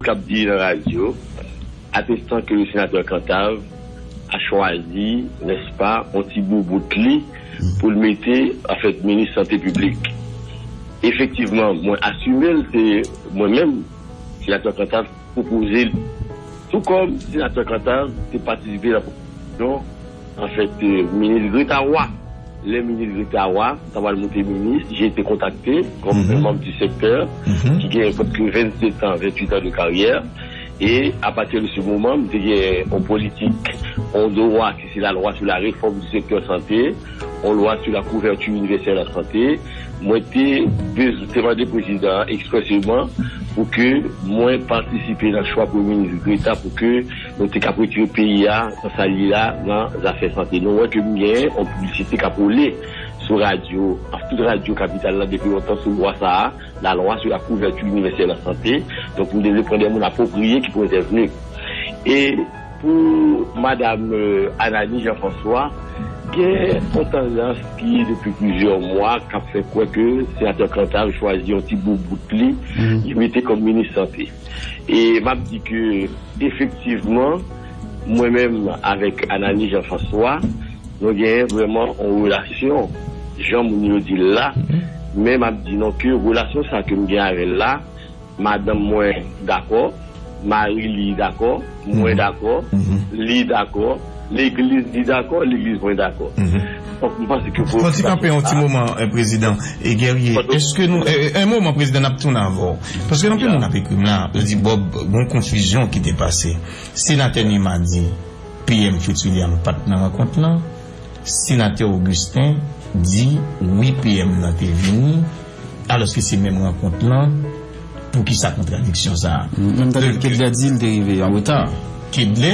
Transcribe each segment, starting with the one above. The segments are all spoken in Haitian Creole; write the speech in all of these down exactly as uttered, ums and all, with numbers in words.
k ap di nan radyo, atestan ke le senatè Cantave a chwazi, nèspa, yon ti boubout li pou l mete, anfèt, minis sante piblik. Efektivman, mwen asime l, se mwen menm, senatè Cantave, pwopoze l. Tou kòm senatè Cantave te patisipe nan pwopozisyon, anfèt, minis Greta Roy. Lè minis Greta Roy ta pral monte minis, j'ai été contacté comme un membre du secteur qui gen prèske vennsetan, venntuit an de karyè. E apati de se moman, m te gen yon politik, yon dwa ki se la lwa sou la refòm di sektè sante, yon lwa sou la kouvèti inivèsèl la sante. Mwen te bezwen te mande prezidan an ekspreseman pou ke mwen patisipe nan chwa Premye Minis Greta pou ke nou te kap retire peyi a nan sa l ye la nan zafè sante. Nou wè ke m gen yon piblisite k ap woule sou radyo, tout radyo kapital la depi lontan sou lwa sa a, la lwa sou la kouvèti inivèsèl la sante. Donk, m te vle pran de moun apwopriye ki pou entèvni. E pou madam, euh, Ananie Jean-François, gen yon tandans ki depi plizyè mwa k ap fè kwè ke senatè Cantave chwazi yon ti boubout li, li mete kòm minis sante. E m ap di ke, efektivman, mwen menm avèk Ananie Jean-François, nou gen vrèman yon relasyon, jan moun yo di l la, men m ap di nou ke relasyon sa ke m gen avè l la, madanm mwen dakò, mari li dakò, mwen dakò, li dakò, legliz li dakò, legliz mwen dakò. Donk, m panse ke... Fò n ti kanpe yon ti moman, eh, prezidan. E Guerrier, èske nou, eh, eh, yon moman, prezidan, n ap tounen avè w. Paske anpil moun ap ekri m la, yo di, Bob, gon konfizyon ki te pase. Senatè Nima di, P M Fritz William pa t nan rankont lan. Senatè Augustin di, wi, P M nan te vini, alòske se menm rankont lan. Poukisa kontradiksyon sa a? Menm tande Kedlè di l te rive an reta. Kedlè?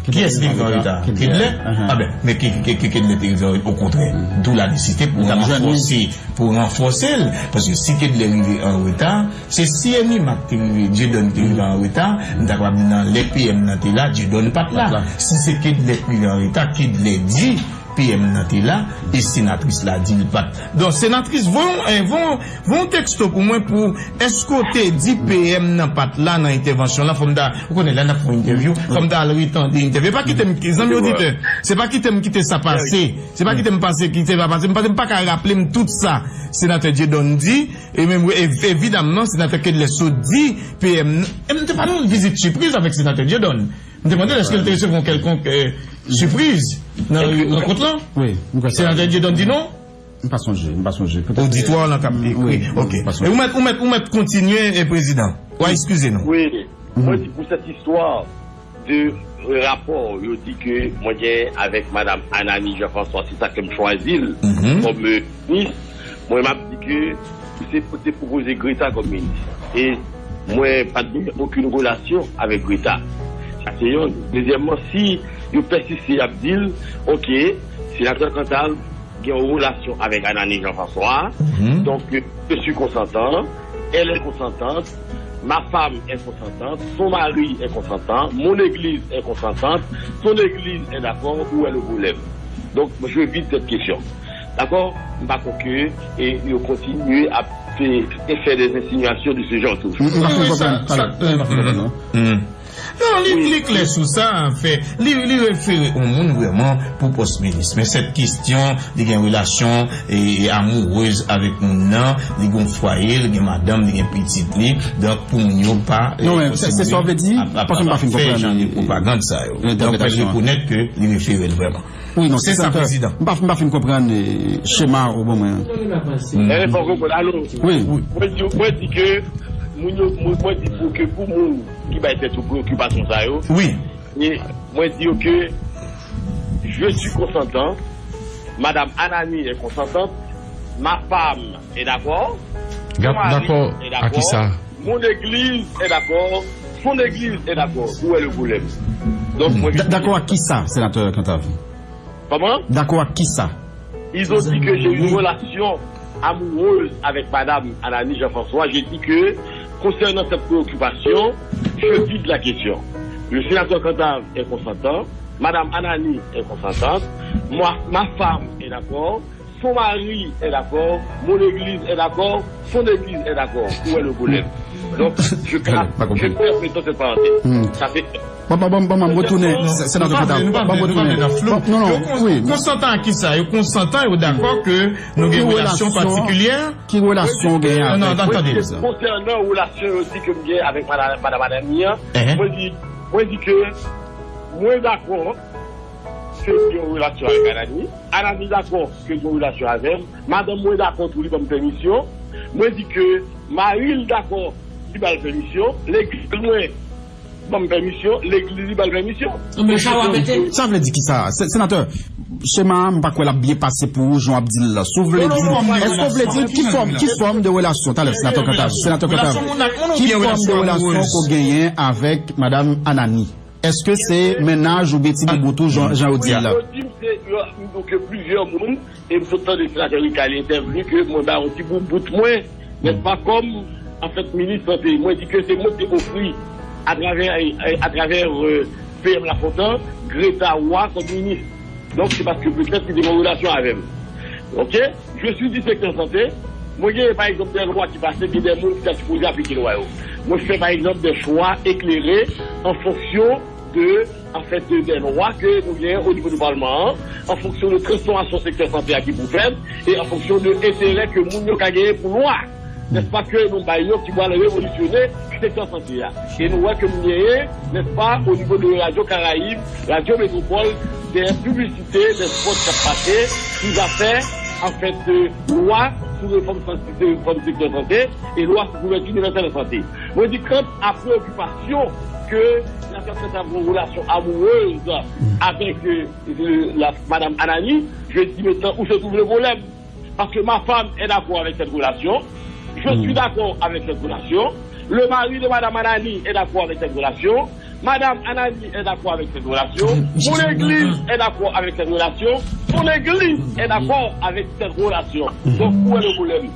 Kiyès ki rive an reta? Kedlè? Aben, men ke, ke, ke Kedlè te rive an reta, okontrè. D'où la nécessité pou ranfòse, pou ranfòse l. Paske si Kedlè rive an reta, se si Nima te rive, Dieudonne te rive an reta, m ta kapab di nan lè P M nan te la, Dieudonne pa t la. Si se Kedlè ki rive an reta, Kedlè di P M nan te la, e senatris la di l pa t. Donk, senatris, voye yon, eh, voye yon, voye yon teksto pou mwen pou, èske w te di P M nan pa t la nan entèvansyon lan? Fò m ta, ou konnen, lè n ap fè yon entèvyou, fò m ta al retande entèvyou. E pa kite m, zanmi oditè, se pa kite m kite sa pase. Se pa kite m pase, kite sa pase. M pa, m pa ka raple m tout sa senatè Dieudonne di. E menm, e, evidamman, senatè Kedlè sot di P M nan. E m te pa nan yon vizit sipriz avèk senatè Dieudonne. M te mande l èske l te resevwa yon kèlkonk, eh, sipriz nan rankont lan. Wi, m kwè sa. Senatè Dieudonne di non. M pa sonje, m pa sonje. Oditwa w lan k ap ekri. Ok. M pa sonje. E ou mèt, ou mèt, ou mèt kontinye, eh, prezidan. W a eskize nou. Wi. Mwen di pou sèt istwa de rapò yo di ke mwen gen avèk madam Ananie Jean-François, se sa ke m chwazi l kòm, eh, minis. Mwen, m ap di ke se pou te pwopoze Greta kòm minis. E mwen pa t gen okenn relasyon avèk Greta. Sa se yonn. Dezyèmman, si yo pèsiste y ap di l, ok, senatè Cantave gen yon relasyon avèk Ananie Jean-François, donk, je suis consentant, elle est consentante, ma femme est consentante, son mari est consentant, mon église est consentante, son église est d'accord, où est le problème? Donk, je vide cette question. Dakò? M pa kwè ke, e, yo kontinye ap fè, e fè des insinuations de ce genre toujou. M, m pa fin konprann. Sa, sa, m pa fin konprann, non. Non, li, li klè sou sa, anfen, li, li refere yon moun vrèman pou pòs minis. Men sèt kesyon, li gen relasyon, e, e amourez avèk moun nan, li gen fwaye, li gen madanm, li gen pitit li. Donk, pou moun yo pa, e, non, men se, se sa w vle di, paske m pa fin konprann jan de pwopagann sa yo. Donk, fè rekonèt ke li refere l vrèman. Wi, non, se sa, prezidan. M pa, m pa fin konprann, eh, chema ou ban mwen an. Wi. Mwen di, mwen di ke moun yo, mwen, mwen di pou ke pou moun ki bay tèt yo preokipasyon sa yo. Wi. E mwen di yo ke je suis consentant, madame Ananie est consentante, ma femme est d'accord, mon mari est d'accord, mon église est d'accord, son église est d'accord. Où est le problème? Donk, mwen, dakò ak kisa, senatè Cantave? Comment? D'accord avec qui ça? Ils ont dit que j'ai une relation amoureuse avec madame Ananie Jean-François. J'ai dit que, concernant cette préoccupation, je vide la question. Le sénateur Cantave est consentant, madame Ananie est consentante, moi, ma femme est d'accord, son mari est d'accord, mon église est d'accord, son église est d'accord. Où est le problème? Donc, je, je ferme cette parenthèse. Ça fait Bon, bon, bon, bon, bon, retounen, senatè Cotard. Bon, retounen. Non, non, wi. Konsantan a kisa? Yo konsantan, yo dakò ke nou gen relasyon patikilyè. Ki relasyon w genyen avèk? Non, non, tande. Konsènan relasyon yo di ke m gen avèk madan-, madanm Anani an, mwen di, mwen di ke mwen dakò ke li gen yon relasyon avèk Anani. Anani dakò ke li gen yon relasyon avè m. Madanm mwen dakò tou, li ban m pèmisyon. Mwen di ke mari l dakò, li ba l pèmisyon. Legliz mwen ban m pèmisyon, legliz li ba l pèmisyon. Men sa w ap mete. Sa vle di kisa? Se- Senatè, chema a, m pa kwè l ap byen pase pou ou, jan w ap di l la. Si w vle di, èske w vle di ki fòm, ki fòm de relasyon? Talè, senatè Cotard, senatè Cotard. Ki fòm de relasyon ke w genyen avèk madanm Anani? Èske se mennaj oubyen ti boubout ou, jan, jan yo di l la? Yo di m se, yo, m di ke plizyè moun, e m sot tande senatè Ricard li entèvni ke mwen ba yon ti boubout mwen, nèspa, kòm, anfèt, minis sante. Mwen di ke se mwen ki te ofri, atravè, atravè, euh, P M Lafontant, Greta Roy kòm minis. Donk, se paske petèt li te gen yon relasyon avè m. Ok? Je suis du secteur santé. Mwen gen, pa egzanp, de lwa ki pase, gen de moun ki ta sipoze aplike lwa yo. Mwen fè, pa egzanp, de chwa eklere an fonksyon de, an fèt, de, de lwa ke nou genyen o nivo de palman an, an fonksyon de transfòmasyon sektè sante a ki pou fèt, e an fonksyon de enterè ke moun yo ka genyen pou lwa. Nèspa ke nou bay yo ki pral revolisyone sektè sante a. E nou wè ke nou genyen, nèspa, o nivo de Radyo Karayib, Radyo Metwopòl, de piblisite, de spòt k ap pase, ki va fè, anfèt, lwa sou refòm sante, refòm sektè sante, e lwa sou kouvèti inivèsèl sante. Mwen di, kant a preokipasyon ke senatè Cotard ap gen yon relasyon amourèz avèk, euh, euh, la, madanm Anani, je dis, mais où se trouve le problème? Parce que ma femme est d'accord avec cette relation, je suis d'accord avec cette relation, le mari de madame Anani est d'accord avec cette relation, madame Anani est d'accord avec cette relation, mon église est d'accord avec cette relation, mon église est d'accord avec cette relation. Donc, où est le problème?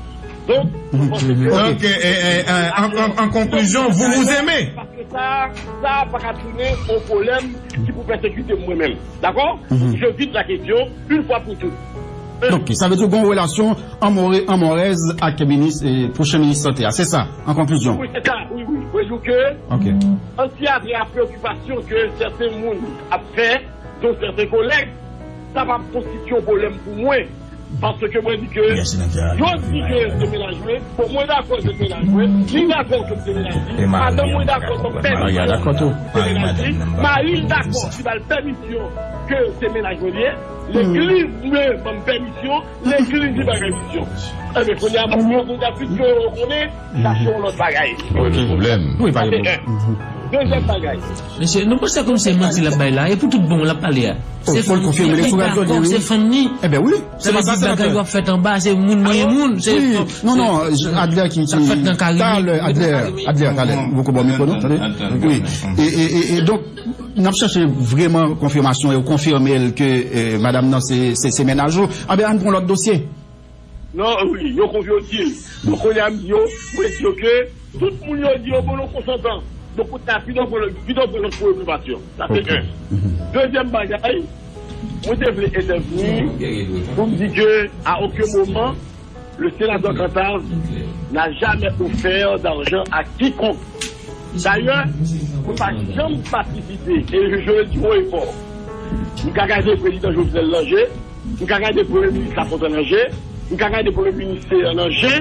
Donc, je pense que... Ok, eh, eh, eh, en, en, en conclusion, vous vous aimez. Paske sa, sa pa ka tounen yon pwoblèm ki pou pèsekite mwen menm. Dakò? Je vide la question une fois pour toutes. Donk, sa vle di w gen yon relasyon anmore-, anmorèz ak minis, eh, pwochen minis sante a. Se sa, an konklizyon? Wi, se sa, wi, wi. Mwen di w ke, an teyat la, preokipasyon ke sèten moun ap fè, dont sèten kolèg, sa p ap konstitye yon pwoblèm pou mwen. Paske mwen di ke, yo di ke se mennaj mwen, bon, mwen dakò se mennaj mwen, li dakò ke se mennaj li, madanm mwen dakò, se pèmisyon se mennaj li, mari l dakò, li ba l pèmisyon ke se mennaj mwen li ye, legliz mwen ban m pèmisyon, legliz li ba m pèmisyon. Enben, kounye a, moun yo, kounye a, piske yo konnen, sa se yon lòt bagay. Wi, pa gen pwoblèm. Dezyèm bagay. Mesye, nou panse kòm se manti l ap bay la, e pou tout bon l ap pale a. Se fanm li, li dakò, se fanm li. Enben wi, se pa sa, senatè. Bagay w ap fèt anba, se moun manyen moun, se... Wi, non, non, Adler ki, ki, talè, Adler, Adler, talè, ou poko ba w mikwo, non, tande? Wi. E, e, e, e donk, n ap chèche vrèman konfimasyon, e w konfime l ke, eh, madanm nan se, se, se mennaj ou. Anben, ann pran lòt dosye. Non, wi, yo konfye yo di l. Donk, kounye a, m di yo, mwen di yo ke tout moun yo di yo bon, nou konsantan. Donk, kounye a, pito pran lòt, pito pran lòt preokipasyon. Sa se en. Dezyèm bagay, mwen te vle entèvni pou m di ke, à aucun moment, le sénateur Cantave n'a jamais offert d'argent à quiconque. Dayè, mwen pa janm patisipe, e je, je le dis haut et fort, m ka gade prezidan Jovenel nan je, m ka gade premye minis Lafontant nan je, m ka gade premye minis Céant nan je,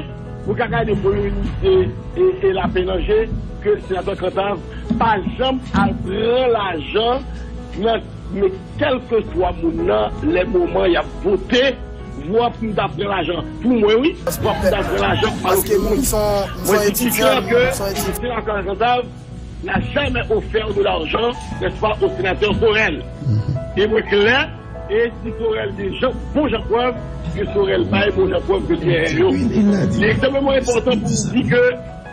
m ka gade premye minis e, e, e Lapin nan je, ke senatè Cantave pa janm al pran lajan nan men kèlkeswa moun nan, lè moman y ap vote, vwa pou m ta pran lajan pou mwen, wi, vwa pou m ta pran lajan pou Alo Kredi. Mwen di ki klè ke senatè Cantave n'a jamais offert de l'argent, n'est-ce pas, au sénateur Sorel. E mwen klè, e si Sorel gen jan, bon jan prèv, ke Sorel bay bon jan prèv ke li genyen yo. Li ekstrèmeman enpòtan pou m di ke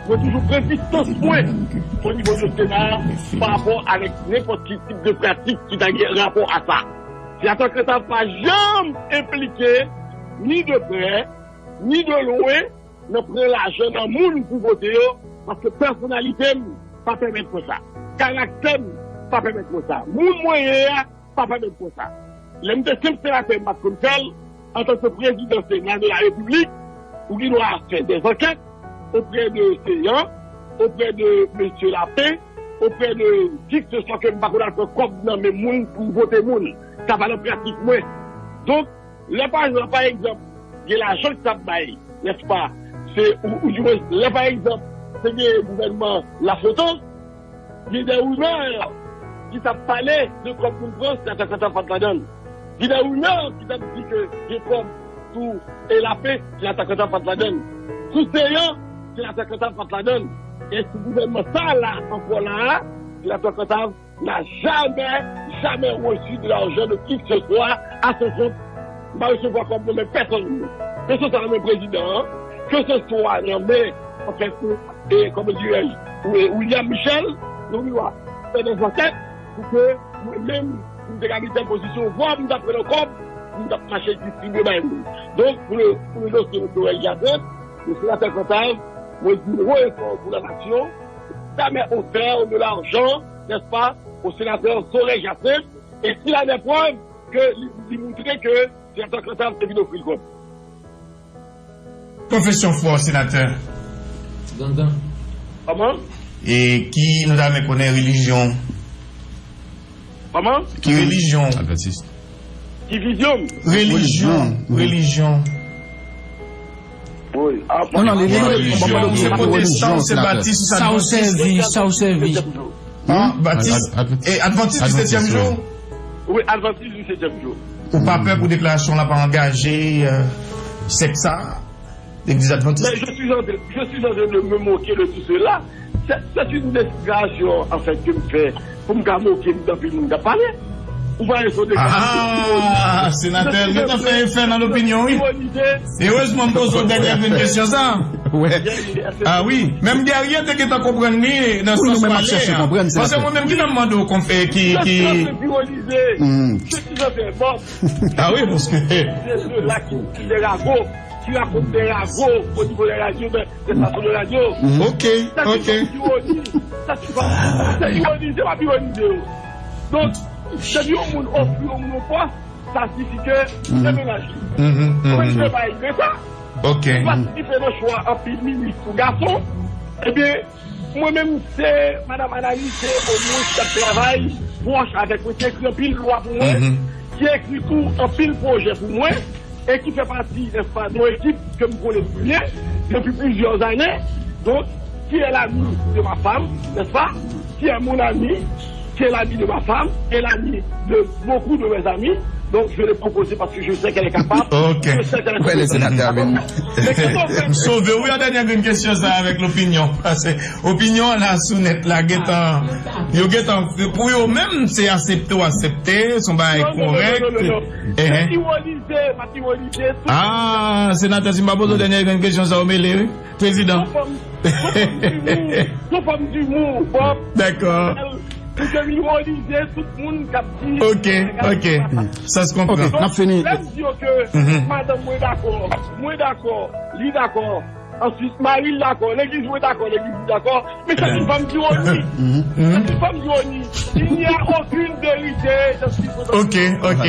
mwen toujou pran distans mwen o nivo de Sena a pa rapò avèk nenpòt ki tip de pratik ki ta gen rapò a sa. Senatè Cantave pa janm enplike, ni de prè, ni de lwen, nan pran lajan nan moun pou vote yo, paske pèsonalite m pa pèmèt mwen sa. Karaktè m pa pèmèt mwen sa. Moun mwen ye a pa pèmèt mwen sa. Lè m te senp senatè, m pa t konn fè l. Antanke prezidan Sena de la Repiblik, ou gen dwa fè dèzankèt oprè de Céant, oprè de mesye Lapen, oprè de kik se swa ke m pa konn al pran kòb nan men moun pou m vote moun. Sa pa nan pratik mwen. Donk, lè pa, pa egzanp, gen lajan ki t ap bay, nèspa? Se, ou, ou di mwen, lè pa egzanp, te gen gouvènman Lafontan, gen de rimè ki t ap pale de kòb moun pran, Senatè Cantave pa t ladan l. Gen de rimè ki t ap di ke gen kòb sou e Lapen, Senatè Cantave pa t ladan l. Sou Seyan, Senatè Cantave pa t ladan l. E sou gouvènman sa la, ankò la a, Senatè Cantave n'a jamais, jamais reçu de l'argent de qui que ce soit à son compte. M pa resevwa kòb nan men pèsonn. Ke se swa nan men prezidan an, ke se swa nan men, anfèt, e, kòman dirèj, William Michel, nou rive fè nan zansèt, pou ke mwen menm, pou m te ka gen tèl pozisyon, vwa m t ap pran nan kòb, pou m t ap mache distribye bay moun. Donk, pou le, pou le dosye de Sorel Jacinthe, le senatè Cantave, mwen di haut et fort pour la nation, jamais offert de l'argent, n'est-ce pas, au sénateur Sorel Jacinthe, et s'il a des preuves que li, li montre ke senatè Cantave te vin ofri l kòb. Konfesyon fwa, senatè. Gangan. Kòman? E ki nou ta renmen konnen relijyon? Kòman? Ki relijyon? Adventist. Ki vizyon? Relijyon. Relijyon. Wi. Non, non, li, li, relijyon, se pwotestan, se batis, sa w sèvi, sa w sèvi. Batis, e advantis di setyèm jou? Wi, advantis di setyèm jou. Ou pa pè pou deklarasyon la pa angaje, euh, sèk sa, legliz advantis? Mais je suis en train, je suis en train de me moquer de tout cela. C'est, c'est une déclaration, en fait, que me fait pou m ka moke m tankou moun k ap pale. Ou pa rezo de. Ah, senatè, nou te fè efè nan lopinyon, wi. Erezman, m poze w dènyè grenn kesyon sa. Ah wi, menm Guerrier te gentan konprann li nan sans pale a. Paske mwen menm ki nan mande w konfè ki, ki. Ah wi, paske. C'est ceux-là qui, qui des ragots, qui racontent des ragots au niveau des radios, des stations de radio. Ok, ok. Sa se pa ironi, se pa ironize yo. Donk, depi yon moun ofri yon moun yon pòs, sa siyifi ke se menaj li. Mwen, se pa egre sa. Ok. Paske li fè nan chwa anpil minis pou gason, ebyen, mwen menm, se madanm Anaïs, se yon moun ki ap travay pwòch avèk mwen, ki ekri anpil lwa pou mwen, ki ekri tou anpil pwojè pou mwen, e ki fè pati, n'est-ce pas, de yon ekip ke m konnen byen depi plizyè ane. Donk, qui est l'ami de ma femme, n'est-ce pas? Qui est mon ami, qui est l'ami de ma femme, qui est l'ami de beaucoup de mes amis. Donc, je l'ai proposé parce que je sais qu'elle est capable. Ok. Je sais qu'elle est compétente. M sove w, wi, an dènyè grenn kesyon sa avèk lopinyon. Paske opinyon an la sou nèt la, gentan, yo gentan, pou yo menm, se aksepte ou aksepte, se yon bagay korèk. Non, non, non, non, non. Se ironize, m ap ironize. Ah, senatè, si m pa poze w dènyè grenn kesyon sa, ou mele, wi. Prezidan. Son fòm, son fòm dimou, son fòm dimou, Bob. Dakò. Pou ke m ironize tout moun k ap di. Ok, ok. Sa se konpran. Ok, n ap fini. Donk, lè m di yo ke madanm mwen dakò, mwen dakò, li dakò, answit mari l dakò, legliz mwen dakò, legliz li dakò, men se yon fòm ironi. Se yon fòm ironi. Il n'y a aucune vérité dans ce qu'ils sont en train de dire. Ok, ok.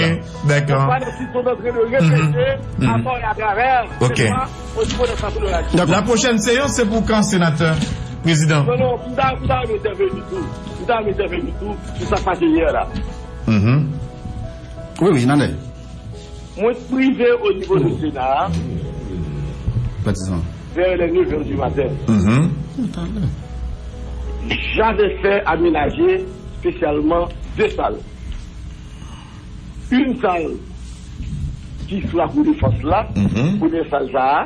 Dakò. Pas dans ce qu'ils sont en train de répéter à tort et à travers. Ok. C'est pas au niveau des stations de radio. Dakò. La pwochèn seyans, se pou kan, senatè, prezidan? Non, non, m ta, m ta renmen entèveni tou. M ta renmen entèveni tou sou sa k pase yè la. Wi, wi, Nanèl. Mwen rive o nivo de Sena a, patizan, vers les neuf heures du matin. J'avais fait aménager spécialement deux salles. Une salle ki sou Lakou Defans la, premye sal sa a,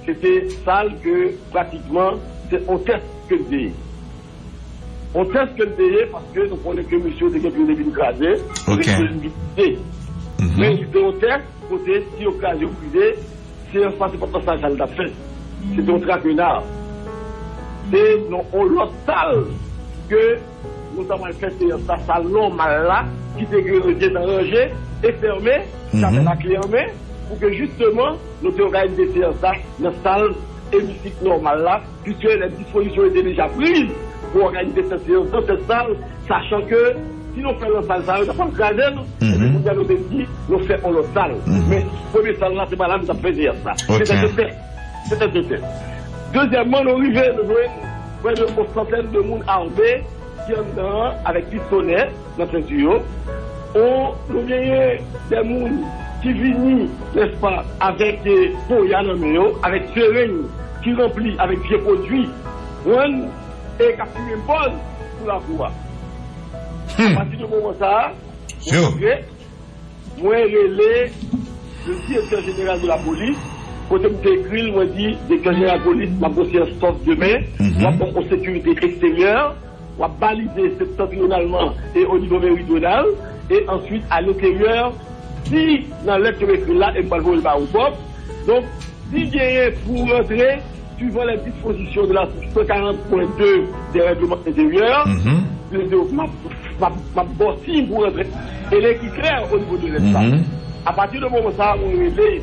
se te sal ke pratikman se yon tès ke l te ye. Yon tès ke l te ye, paske nou konnen ke misye te gen pou l te vin kraze, ok, te gen pou l vin brize. Men se te yon tès kote si yo kraze, yo brize, seyans la se pa t nan sal sa l t ap fèt. Se te yon trakenar. Se nan yon lòt sal ke nou ta pral fè seyans la, sal nòmal la, ki te gen, gentan ranje e fèmen, ki avè lakle an men, pou ke jisteman nou te òganize seyans la nan sal emisik nòmal la, puisque les dispositions étaient déjà prises pour organiser cette séance dans cette salle, sachant que si nou fè l nan sal sa yo, t ap pral kraze l. Epi kounye a nou te di, nou fè yon lòt sal. Men premye sal la, se pa la nou t ap fè seyans la. Se te yon tès. Se te yon tès. Dezyèmman, nou rive, nou jwenn Prè de yon santèn de moun ame ki anndan an avèk pistolè nan senti yo. On, nou genyen de moun ki vini, nèspa, avèk eh, poya nan men yo, avèk sereng ki ranpli avèk vye pwodui, wonn, e k ap fime bòz sou lakou a. Apati de moman sa a, mwen antre, mwen rele le direktè jeneral de la polis, kote m te ekri l, mwen di, direktè jeneral polis, m ap gon seyans stòf demen, w ap ban m yon sekirite eksteryè, w ap balize septentrionalman e o nivo meridional, e answit a lenteryè, si nan lèt ke m ekri l la, e m pral voye l ba ou pwòp. Donk, si genyen pou rantre, suivant les dispositions de l'article cent quarante point deux des règlements intérieurs, m ap, m ap, m ap ba w siy pou rantre. E lè ki klè o nivo de lèt sa. Apati de moman sa a, mwen rele,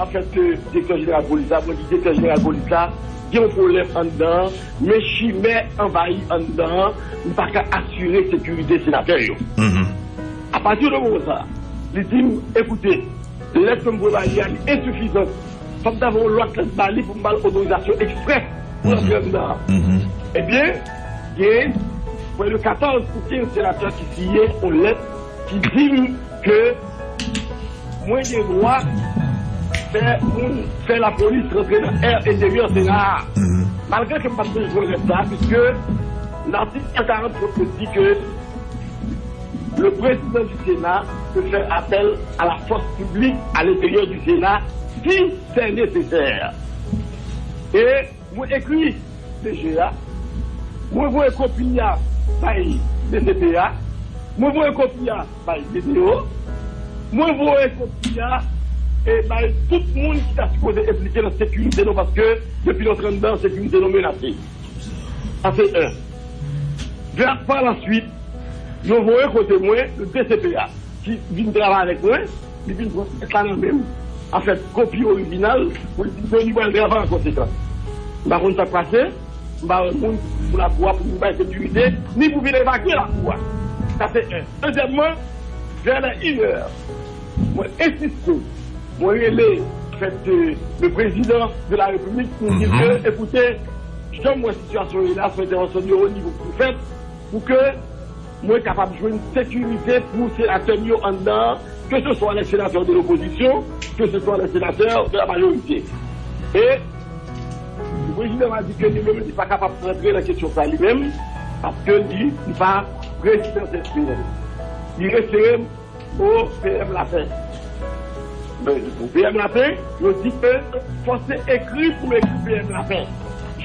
anfèt, direktè jeneral polis la, mwen di direktè jeneral polis la, gen yon pwoblèm anndan an, men chimè anvayi anndan an, m pa ka asire sekirite senatè yo. Apati de moman sa a, li di m, ekoute, lèt ke m voye ba li a, li ensifizan. Fòk m ta voye yon lòt lèt ba li pou m ba l otorizasyon eksprès pou l antre anndan an. Ebyen, gen prè de katòz ou kenz senatè ki siyen yon lèt ki di m ke mwen gen dwa fè moun, fè lapolis rantre nan è enteryè Sena a. Malgre ke m pa t bezwen lèt sa, piske latik san karant di ke le président du Sénat peut faire appel à la force publique à l'intérieur du Sénat si c'est nécessaire. E mwen ekri D G a, mwen voye kopi a bay D C P a, mwen voye kopi a bay D P O, mwen voye kopi a e bay tout moun ki ta sipoze enplike nan sekirite nou, paske depi nou anndan sekirite nou menase. Sa se en. Gra-, pa la swit, yo voye kote mwen, le D C P a, ki vin travay avèk mwen, li vin pran tèt la nan men m. Anfèt, kopi orijinal, pou li di ke li pral travay an konsekans. M pa konn sa k pase, m pa wè moun pou lakou a, pou vin bay sekirite, ni pou vin evakye lakou a. Sa se en. Dezyèmman, vè lè inè, mwen ensiste, mwen rele, anfèt, le président de la République pou m di ke, ekoute, jan m wè sitiyasyon yo ye la, se yon entèvansyon de wo nivo pou fèt, pou ke mwen kapab jwenn sekirite pou senatè m yo anndan an, que ce soit les sénateurs de l'opposition, que ce soit les sénateurs de la majorité. E le président a di ke li menm li pa kapab rantre nan kesyon sa li menm, paske li, li pa prezidan S P N. Li refere m o P M Lapen. Men, o P M Lapen, yo di ke fò se ekri pou m ekri P M Lapen.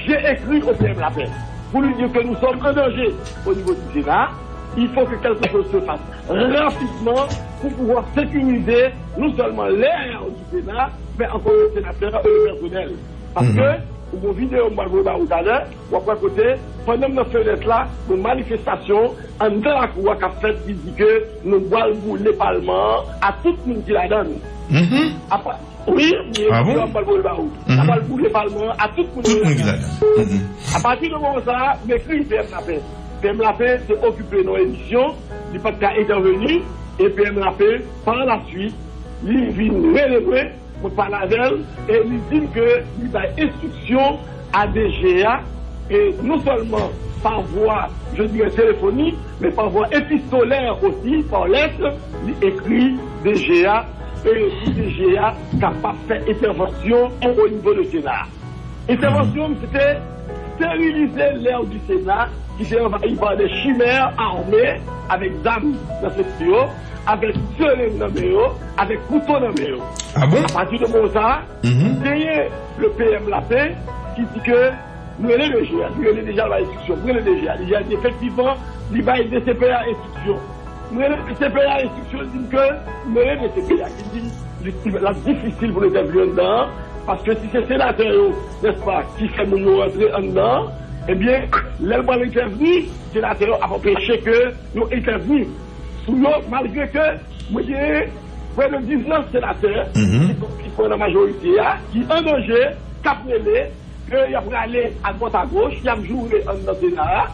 J'ai écrit au P M Lapen pour lui dire que nous sommes en danger au niveau du Sénat. Il faut que quelque chose se fasse rapidement pour pouvoir sécuriser non seulement l'air du Sénat, mais encore le sénateur et le personnel. Paske, ou gon videyo m pral voye ba ou talè, w ap wè kote, pandan m nan fenèt la, gon manifestasyon anndan lakou a k ap fèt ki di ke nou pral boule palman an a tout moun ki ladan l. Apa, wi, wi, m pral voye l ba ou. Nou pral boule palman an a tout moun ki ladan l. Apati de moman sa a, m ekri P M Lapen. P M Lapen te okipe nan emisyon, li pa t ka entèveni, e P M Lapen, pa la swit, li vin rele mwen, mwen pale avè l, e li di m ke li bay enstriksyon a D G a, e non sèlman pa vwa, je dirais, telefonik, men pa vwa epistolè osi, pa lèt, li ekri D G a, e pou D G a kapab fè entèvansyon o nivo de Sena a. Entèvansyon m, se te sterilize l'air du Sénat, ki te anvayi pa de chimè ame avèk zam nan senti yo, avèk sereng nan men yo, avèk kouto nan men yo. Ah bon? Apati de moman sa a, genyen le P M Lapen ki di ke m rele D G a, li rele deja l bay enstriksyon, m rele D G a, D G a di efektivman, li bay D C P a enstriksyon. M rele D C P a enstriksyon, li di m ke m rele D C P a, ki di l ap difisil pou l entèvni anndan an, paske si se senatè yo, nèspa, ki fè moun yo rantre anndan an, ebyen, lè l pral entèvni, senatè yo ap anpeche ke yo entèvni sou yo, malgre ke mwen genyen prè de diznèf senatè ki, ki pran nan majorite a, ki an danje, k ap rele, ke y ap rale adwat agoch, y ap joure anndan Sena a.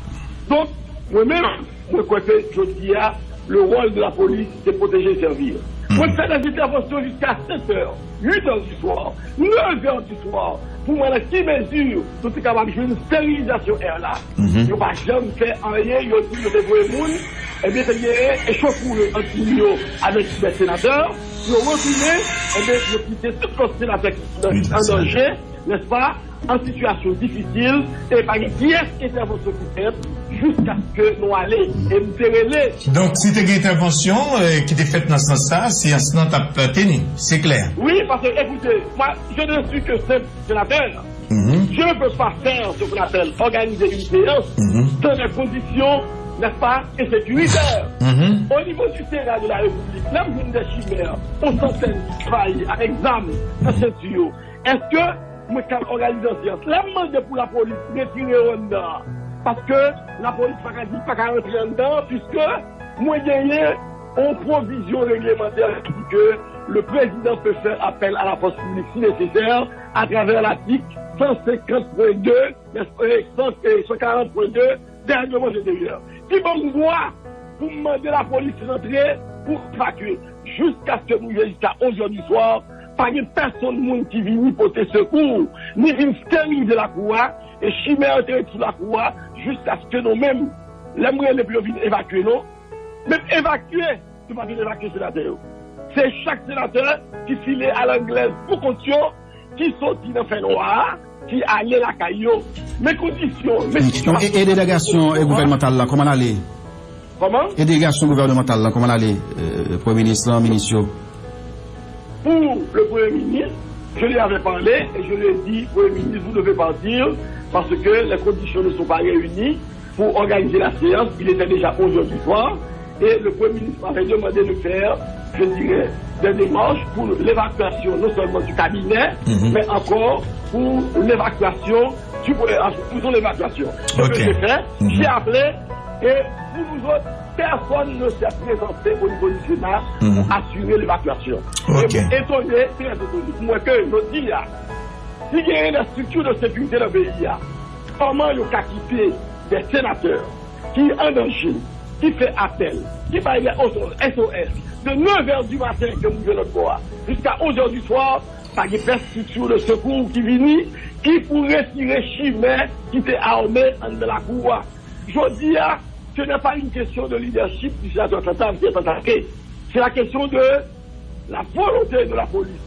Donk, mwen menm, mwen kwè ke jodi a, le rôle de la police, c'est protéger et servir. Mwen fè dè entèvansyon jiska sèt è, uit è di swa, nèf è di swa, pou mwen nan ki mezi nou te kapab jwenn sterilizasyon è la. Yo pa janm fè anyen, yo di yo te voye moun, ebyen te genyen echauffourée ant moun yo avèk dè senatè, yo retounen, ebyen yo kite tout lòt senatè ki an danje, nèspa, an sitiyasyon difisil, e pa gen pyès entèvansyon ki fèt jiskaske nou ale, e m te rele. Donk, si te gen entèvansyon, eh, ki te fèt nan sans sa, seyans lan t ap teni, se klè. Wi, paske, écoutez, moi, je ne suis que simple sénateur. Je ne peux pas faire ce qu'on appelle organiser une séance dans des conditions, n'est-ce pas, insécuritaires. Au niveau du Sénat de la République, lè m jwenn dè chimè, yon santèn ki anvayi avèk zam nan senti yo, èske mwen ka òganize yon seyans? Lè m mande pou lapolis retire yo anndan an, paske lapolis pa ka di pa ka rantre anndan an, piske mwen genyen yon pwovizyon reglemantè ki di ke le président peut faire appel à la force publique si nécessaire à travers l'article cent cinquante point deux, cent, cent quarante point deux de règleman enteryè, ki ban m dwa pou m mande lapolis rantre pou evakye. Jiskaske nou rive jiska onz è di swa, pa gen pèsonn moun ki vini pote sekou, ni vin sterilize lakou a, e chimè yo te ret sou lakou a, jiskaske nou menm, lè m rele pou yo vin evakye nou, menm evakye, yo pa vin evakye senatè yo. Se chak senatè ki file alanglèz pou kont yo, ki soti nan fènwa a, ki ale lakay yo. Men kondisyon, men sitiyasyon. E, e delegasyon, e, gouvènmantal la, kòman l ale? Kòman? E delegasyon gouvènmantal la, kòman l ale, eh, premye minis lan, minis yo? Pour le Premier ministre, je lui avais parlé et je lui ai dit, Premier ministre, vous devez partir parce que les conditions ne sont pas réunies pour organiser la séance. Il était déjà onze heures du soir et le Premier ministre m'avait demandé de faire, je dirais, des démarches pour l'évacuation non seulement du cabinet, mais encore pour l'évacuation du, euh, pour son évacuation. Ce que j'ai fait, j'ai appelé et pour nous autres, personne ne s'est présenté au niveau du Sénat pour assurer l'évacuation. Et mwen etone, trè etone, pou mwen ke jodi a, si genyen de strikti de sekirite nan peyi a, kòman yo ka kite de senatè ki an danje, ki fè apèl, ki bay de S O S de nèf è di maten ke moun yo lòt bò a, jiska onz è di swa, pa gen pèsonn de sekou ki vini, ki pou retire chimè ki te ame anndan lakou a. Jodi a, ce n'est pas une question de leadership du sénateur Tantan, qui est attaqué. C'est la question de la volonté de la police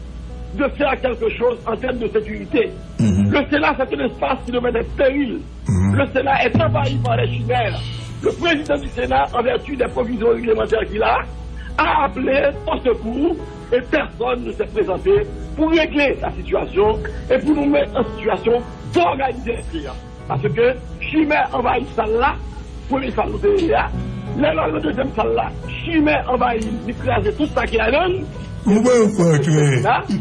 de faire quelque chose en termes de sécurité. Le Sénat, c'est un espace qui devrait être stérile. Le Sénat est envahi par les chimères. Le président du Sénat, en vertu des provisions réglementaires qu'il a, a appelé au secours et personne ne s'est présenté pour régler la situation et pour nous mettre en situation d'organiser la séance. Paske chimè anvayi sal la, premye sal nou te ye a. Lè l al nan dezyèm sal la, chimè anvayi l, li kraze tout sa ki ladan l. Ou pa yo fè antre.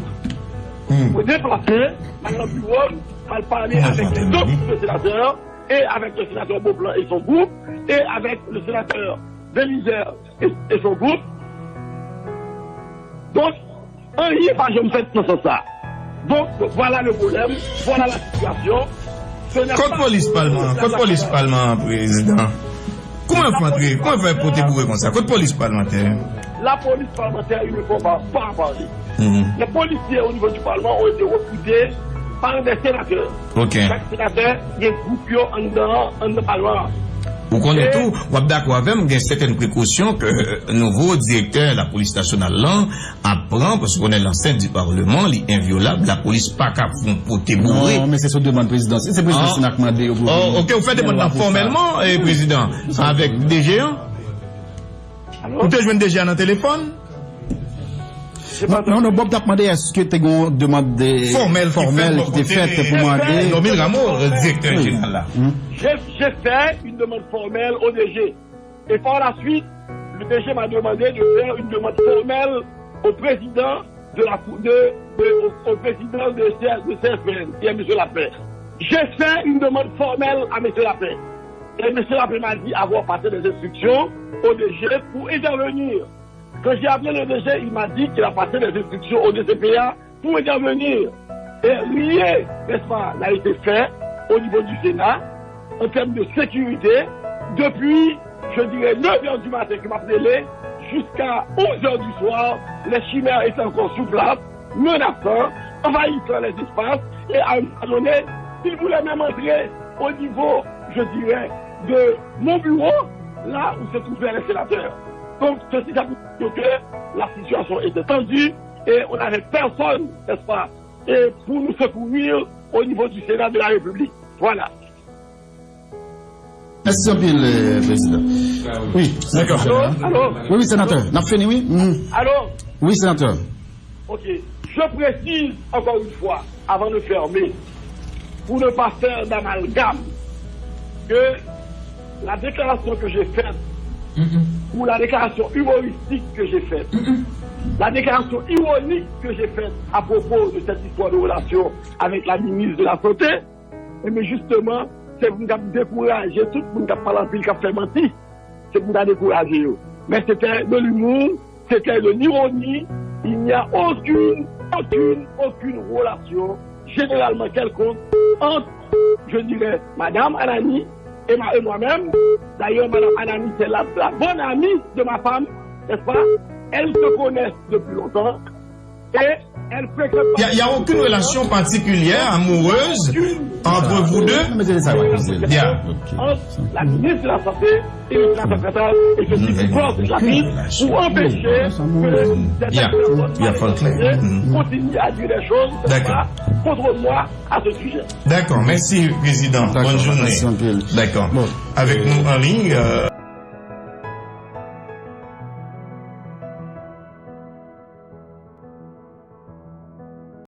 Mwen deplase, m al nan biwo m, m al pale avèk lòt senatè, e avèk le sénateur Beauplan et son groupe, et avec le sénateur Bélizaire et, et son groupe. Donk, anyen pa janm fèt nan sans sa. Donk, vwala le pwoblèm, vwala la sitiyasyon. Kot polis palman an? Kot polis palman an, prezidan? Kouman yo fè antre? Kouman yo fè pote boure konsa? Kot polis palmantè? La police parlementaire, il ne faut pas, pas en parler. Les policiers au niveau du Parlement ont été recrutés par des sénateurs. Chak senatè gen gwoup yo anndan, anndan palman an. Ou konnen tou, w ap dakò avè m, gen sètèn prekosyon ke nouvo direktè lapolis nasyonal lan ap pran, paske w konnen lansent di palman, li envyolab, lapolis pa ka fon pote boure. Non, men se sou demann prezidan. Se prezidan Sena k mande yo pou vini. Oh, ok, ou fè demann nan fòmèlman, eh, prezidan, avèk D G an? Ou te jwenn D G a nan telefòn? Non, non, non, Bob t ap mande èske te gen yon demann de fòmèl ki fèt pou mande Normil Rameau, direktè jeneral la. J'ai, j'ai fait une demande formelle au D G. Et par la suite, le D G m'a demandé de faire une demande formelle au président de la Cour, de, de, au, au président de, C- de C S P N, qui est M. Lapin. J'ai fait une demande formelle à M. Lapin. Et M. Lapin m'a dit avoir passé des instructions au D G pour intervenir. Quand j'ai appelé le D G, il m'a dit qu'il a passé des instructions au D C P A pour intervenir. Et rien, n'est-ce pas, n'a été fait au niveau du Sénat en termes de sécurité depuis, je dirais, neuf heures du matin que m'a appelé jusqu'à onze heures du soir, les chimères étaient encore sur place, menaçant, envahissant les espaces, et à un moment donné, ils voulaient même entrer au niveau, je dirais, de mon bureau, là où se trouvaient les sénateurs. Donc, ceci, ça veut dire que la situation était tendue et on n'avait personne, n'est-ce pas, et pour nous secourir au niveau du Sénat de la République. Voilà. Mèsi anpil, eh, Prezidan. Wi, Senatè. Alo? Alo? Wi, wi, Senatè. N ap fini, wi. Mm. Alo? Wi, Senatè. Ok. Je précise encore une fois, avant de fermer, pour ne pas faire d'amalgame, que la déclaration que j'ai faite, ou la déclaration humoristique que j'ai faite, la déclaration ironique que j'ai faite à propos de cette histoire de relation avec la ministre de la Santé, Ebyen, jisteman, se pou m t ap dekouraje tout moun k ap pale anpil, k ap fè manti. Se pou m ta dekouraje yo. Men se te de l'humour, se te de l'ironie. Il n'y a aucune, aucune, aucune relation généralement quelconque entre, je dirais, Madame Anani et, ma, et moi-même. D'ailleurs, Madame Anani, c'est la, la bonne amie de ma femme, n'est-ce pas? Elles se connaissent depuis longtemps. Et elles fréquentent. Il n'y a, il y a aucune relation particulière, amoureuse, entre vous deux. Mete sa, wi, Prezidan. Yeah. Entre la ministre de la Santé et le sénateur Fatal, et je suis qui porte ce chapitre pour empêcher que cette Yeah. personne Yeah, faut le clair. Mhm. continue à dire des choses D'accord. contre moi à ce sujet. D'accord, merci Président. Bonne journée. Mèsi anpil. D'accord. Bon. Avec nous en ligne, euh,